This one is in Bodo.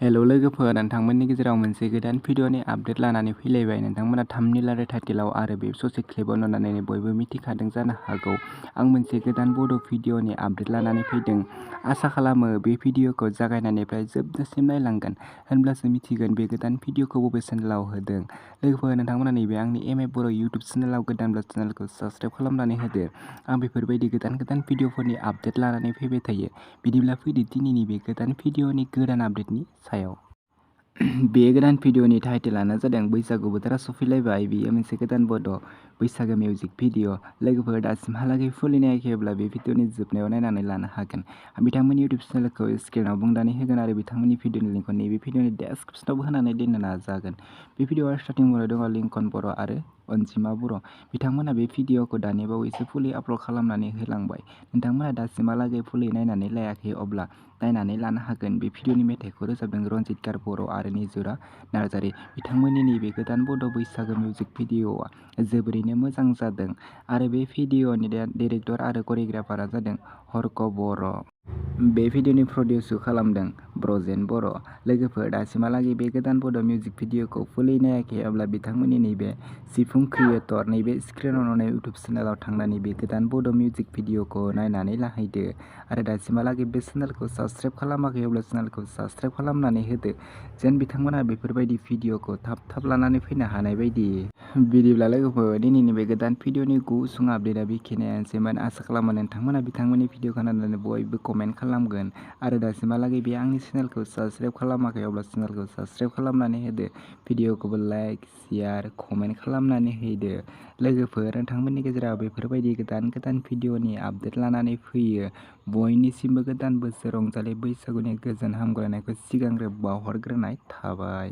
हेलौ लोगोफोर, नोंथांमोननि गेजेराव मोनसे गोदान भिडिअनि आपडेट लानानै फैलायबाय। नोंथांमोना थाम्बनेल आरो टाइटेलाव आरो बे ससे क्लिपआव नुनानै बयबो मिथिखादों जानो हागौ आं मोनसे गोदान बड' भिडिअनि आपडेट लानानै फैदों। आसा खालामो बे भिडिअखौ जागायनायनिफ्राय जोबजासिम नायलांगोन, होनब्लासो मिथिगोन बे गोदान भिडिअखौ बबे चेनेलाव होदों। लोगोफोर, नोंथांमोना नैबे आंनि बर' इउटुब चेनेलाव गोदानब्ला चेनेलखौ साबस्क्राइब खालामनानै होदो। आं बेफोरबायदि गोदान भिडिअफोरनि आपडेट लानानै फैबाय थायो। बिदिब्ला फैदो दिनैनि बे गोदान भिडिअनि गोदान आपडेटनि सायाव। बे गोदान भिडिअनि टाइटेलानो जादों बैसागु बोथोरा सफैलायबाय। बेयो मोनसे गोदान बड' बैसागो मिउजिक भिडिअ। लोगोफोर, दासिमहालागै फुलि नायाखैब्ला बे भिडिअनि जोबनायाव नायनानै लानो हागोन। बिथांमोननि इउटुब चेनेलखौ स्क्रिनाव बुंनानै होगोन आरो बिथांमोननि भिडिअनि लिंकखौ नैबे भिडिअनि डेस्क्रिप्शनावबो होनानै दोननो नाजागोन। बे भिडिअआ स्टार्टिं मुङाव दङ लिंकन बर' आरो अनजिमा बर'। बिथांमोना बे भिडिअखौ दानि बावैसो फुलि आपल'ड खालामनानै होलांबाय। नोंथांमोना दासिमहालागै फुलि नायनानै लायाखै अब्ला नायनानै लानो हागोन। बे भिडिअनि मेथाइखौ रोजाबदों रनजित बर' आरो निजुरा नार्जारि। बिथांमोननि नैबे गोदान बड' बैसागो मिउजिक भिडिअआ जोबोरैनो मोजां जादों आरो बे भिडिअनि डिरेक्टर आरो करिय'ग्राफारआ जादों हर्क बर'। बे भिडिअनि प्रडिउसखौ खालामदों ब्रजेन बर'। लोगोफोर, दासिमहालागै बे गोदान बड' मिउजिक भिडिअखौ फुलि नायाखै अब्ला बिथांमोननि नैबे सिफुं क्रिएटर नैबे स्क्रिनाव नुनाय इउटुब चेनेलाव थांनानै बे गोदान बड' मिउजिक भिडिअखौ नायनानै लाहैदो आरो दासिमहालागै बे चेनेलखौ साबस्क्राइब खालामाखै अब्ला चेनेलखौ साबस्क्राइब खालामनानै होदो, जेन बिथांमोना बेफोरबायदि भिडिअखौ थाब लानानै फैनो हानाय बायदि। बिदिब्ला लोगोफोर, दिनैनि बे गोदान भिडिअनि गुसुं आपडेटआ बेखिनियानोसैमोन। आसा खालामो नोंथांमोना बिथांमोननि भिडिअखौ नायनानै बयबो कमेन्ट खालामगोन आरो दासिमहालागै बे आंनि चेनेलखौ साबस्क्राइब खालामाखै अब्ला चेनेलखौ साबस्क्राइब खालामनानै होदो। भिडिअखौबो लाइक, शेयार, कमेन्ट खालामनानै होदो। लोगोफोर, नोंथांमोननि गेजेराव बेफोरबायदि गोदान भिडिअनि आपडेट लानानै फैयो। बयनिसिमबो गोदान बोसोर रंजालि बैसागुनि गोजोन हामग्लायनायखौ सिगांग्रो बावहरग्रोनाय थाबाय।